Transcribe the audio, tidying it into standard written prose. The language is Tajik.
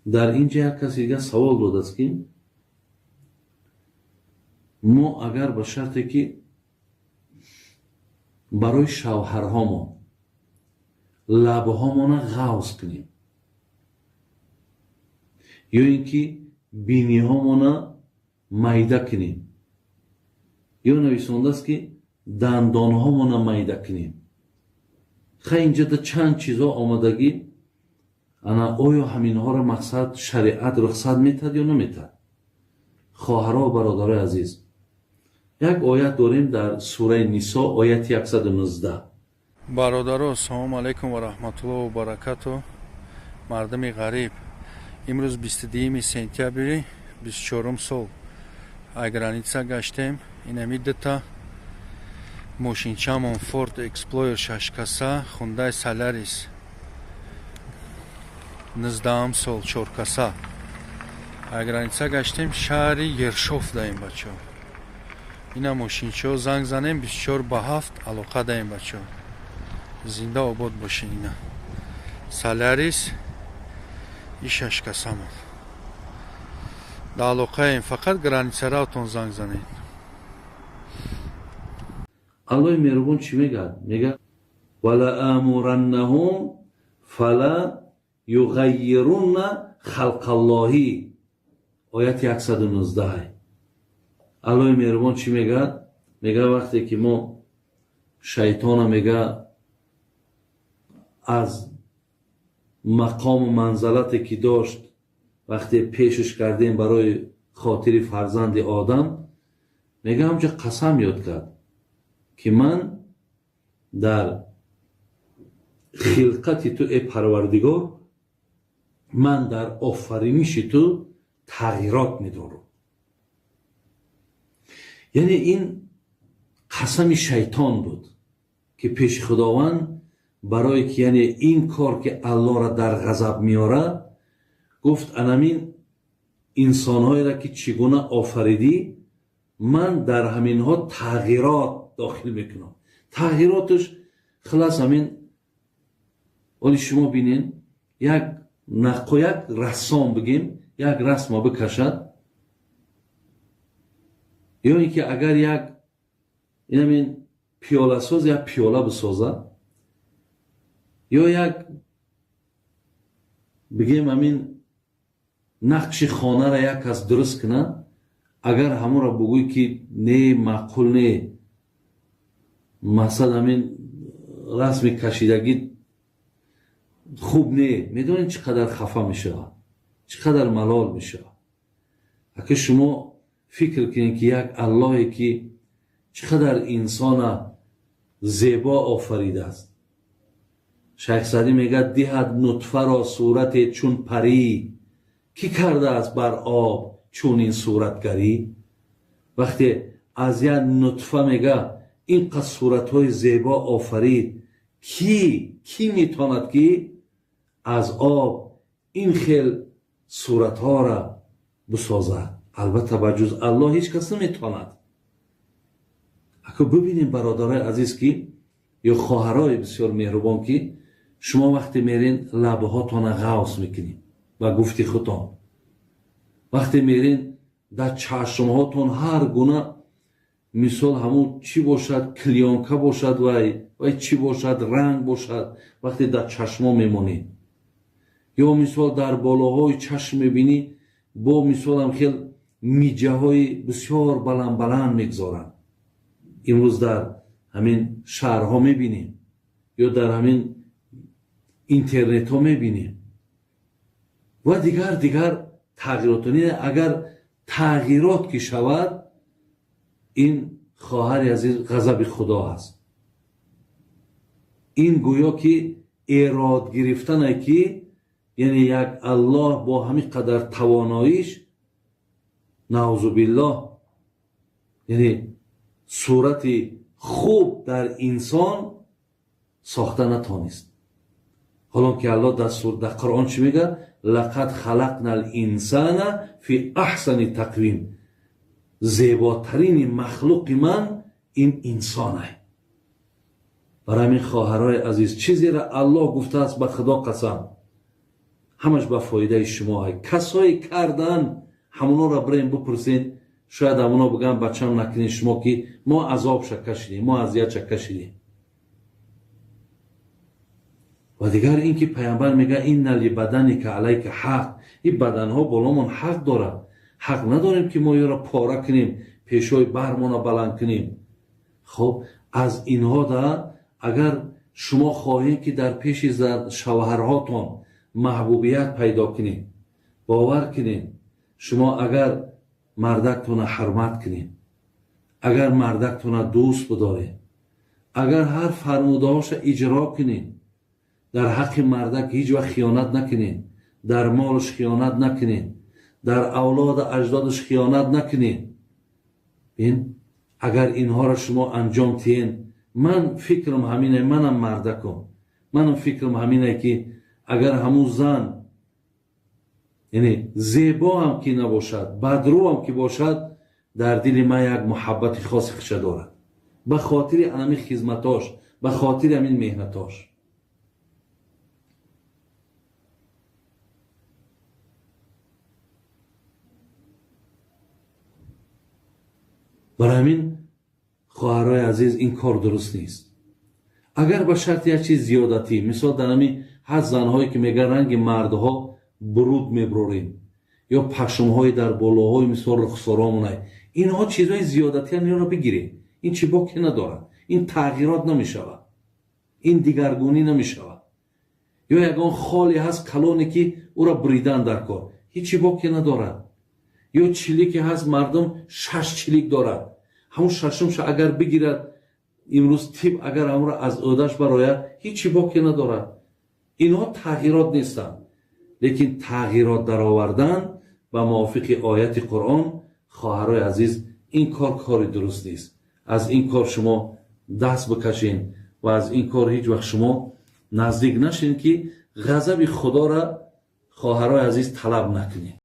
Дар ин ҷа як каси дигар савол додааст, ки мо агар ба шарте ки барои шавҳарҳомон лабҳомона ғавз кунем ё ин ки биниҳомона майда кунем, ё нависондааст, ки дандонҳомона майда кунем, хай, инҷода чанд чизҳо омадагӣ ана, оё ҳаминҳоро, мақсад, шариат рухсат метаҳад ё наметаҳад? Хоҳаро, бародарои азиз, як оят дорем дар сураи Нисо, ояти 119. Бародаро, ассалому алайкум ва раҳматуллоҳ ва баракату. Мардуми ғариб, имрӯз 22 сентябри 24-ум сол ай граница гаштем. Инами дута мошинчамон: Форд Эксплорер шашкаса, Хундай Солярис 19-ам сол, чоркаса. Ай граница гаштем, шаҳри Ершов даем, бачаҳо. Ина мошинчаҳо, занг занем, 24 ба 7 алоқа даем, бачаҳо. Зинда обод бошен. Ина Солярис и шашкасамон, да алоқаем, фақат границараотон занг занед. Аллоҳи меҳрубон чӣ мегӯяд? Мегӯяд: ولآمرنهم فليغيرن خلق الله. Ояти 119. Аллоҳи меҳрубон чӣ мегӯяд? Мегӯяд, вақте ки мо шайтона, мега, аз мақому манзалате ки дошт, вақте пешаш кардем барои хотири фарзанди Одам, мега, ҳамча қасам ёд кард, ки ман дар хилқати ту, э Парвардигор, ман дар офариниши ту тағйирот медорам. Яъне ин қасами шайтон буд, ки пеши Худованд, барое ки, яъне, ин кор ки Аллоҳро дар ғазаб меорад, гуфт: анамин инсонҳоеро ки чӣ гуна офаридӣ, ман дар ҳаминҳо тағйирот дохил мекунам. Тағйироташ хулас ҳамин. Оли шумо бинен, як наққо, як рассом, бигем, як расма бикашад, ё ин ки агар як инамин пиёласоз як пиёла бисозад, ё як, бигем, ҳамин нақши хонаро як кас дуруст кунад, агар ҳамонро бугӯй, ки не, маъқул не, мақсад, ҳамин расми кашидагӣ хуб не, медонед, чӣ қадар хафа мешавад, чӣ қадар малол мешавад? Ака, шумо фикр кунед, ки як Аллоҳе ки чӣ қадар инсона зебо офаридааст. Шайх Саъдӣ мегӯяд: диҳад нутфаро сурате чун парӣ, кӣ кардааст бар об чунин суратгарӣ? Вақте аз як нутфа, мега, ин қад суратҳои зебо офарид, кӣ метавонад, ки аз об ин хел суратҳоро бисозад? Албатта, ба ҷуз Аллоҳ ҳеҷ кас наметавонад. Ако бибинем, бародарои азиз, ки ё хоҳарои бисёр меҳрубон, ки шумо вақте мерен, лабҳотона ғавс мекунед, ба гуфти худтон, вақте мерен, дар чашмҳотон ҳар гуна, мисол, ҳамун чӣ бошад, клеёнка бошад, вай чӣ бошад, ранг бошад, вақте дар чашмо мемонед, ё мисол, дар болоҳои чашм мебинӣ, бо мисолам хел миҷаҳои бисёр баланд баланд мегузоранд. Имрӯз дар ҳамин шаҳрҳо мебинем ё дар ҳамин интернетҳо мебинем ва дигар тағйирот. Агар тағйирот ки шавад, ин, хоҳари азиз, ғазаби Худо аст. Ин гӯё ки эрод гирифтане, ки яъне як Аллоҳ бо ҳамин қадар тавоноиш, наъузубиллоҳ, яъне сурати хуб дар инсон сохта натонист. Ҳолон ки Аллоҳ дар Қуръон чӣ мегӯяд? لقد خلقنا الإنسان في أحسن تقويم. Зеботарини махлуқи ман ин инсонай. Барои ҳамин, хоҳарои азиз, чизеро Аллоҳ гуфтааст, ба Худо қасам. Ҳамаш ба фоидаи шумо. Касое кардан, ҳамонора бирем бипурсен, шояд ҳамоно бигӯянд: бачам, накунед шумо, ки мо азобша кашидем, мо азиятша кашидем. Ва дигар ин ки пайғамбар мегӯяд: инна либаданика алайка ҳақ. Ин баданҳо боломон ҳақ дорад. Ҳақ надорем, ки мо ёро пора кунем, пешои бармона баланд кунем. Хоб, аз инҳо да агар шумо хоҳед, ки дар пеши шавҳарҳотон маҳбубият пайдо кунед, бовар кунед, шумо агар мардактона ҳурмат кунед, агар мардактона дӯст бидоред, агар ҳар фармудаҳоша иҷро кунед, дар ҳаққи мардак ҳеҷ вақт хиёнат накунед, дар молаш хиёнат накунед, дар авлоду аҷдодаш хиёнат накунед, бин, агар инҳоро шумо анҷом тиҳен, ман фикрам ҳамине, манам мардакум, манам фикрам ҳамине, ки агар ҳамун зан, яъне зебо ҳам ки набошад, бадрӯ ҳам ки бошад, дар дили ман як муҳаббати хоси хиша дорад, ба хотири ҳамин хизматош, ба хотири ҳамин меҳнатош. Барои ҳамин, хоҳарҳои азиз, ин кор дуруст нест. Агар ба шарти як чиз зиёдатӣ, мисол, дар ҳамин ҳаст занҳое, ки мегӯянд, ранги мардҳо буруд мебурорем ё пашмҳои дар болоҳои, мисол, рухсоромонай, инҳо чизҳои зиёдатиан, инро бигиред. Ин чӣ боке надорад, ин тағйирот намешавад, ин дигаргунӣ намешавад. Ё ягон холе ҳаст калоне, ки ӯро буридан дар кор, ҳечи боке надорад. Ё чилике ҳаст, мардум шаш чилик дорад, ҳамун шашумша агар бигирад, имрӯз тиб агар ҳамонро аз ӯдаш барояд, ҳечи боке надорад. Инҳо тағйирот нестанд. Лекин тағйирот даровардан ба мувофиқи ояти Қуръон, хоҳарҳои азиз, ин кор кори дуруст нест. Аз ин кор шумо даст бикашен ва аз ин кор ҳеҷ вақт шумо наздик нашен, ки ғазаби Худоро, хоҳарҳои азиз, талаб накунед.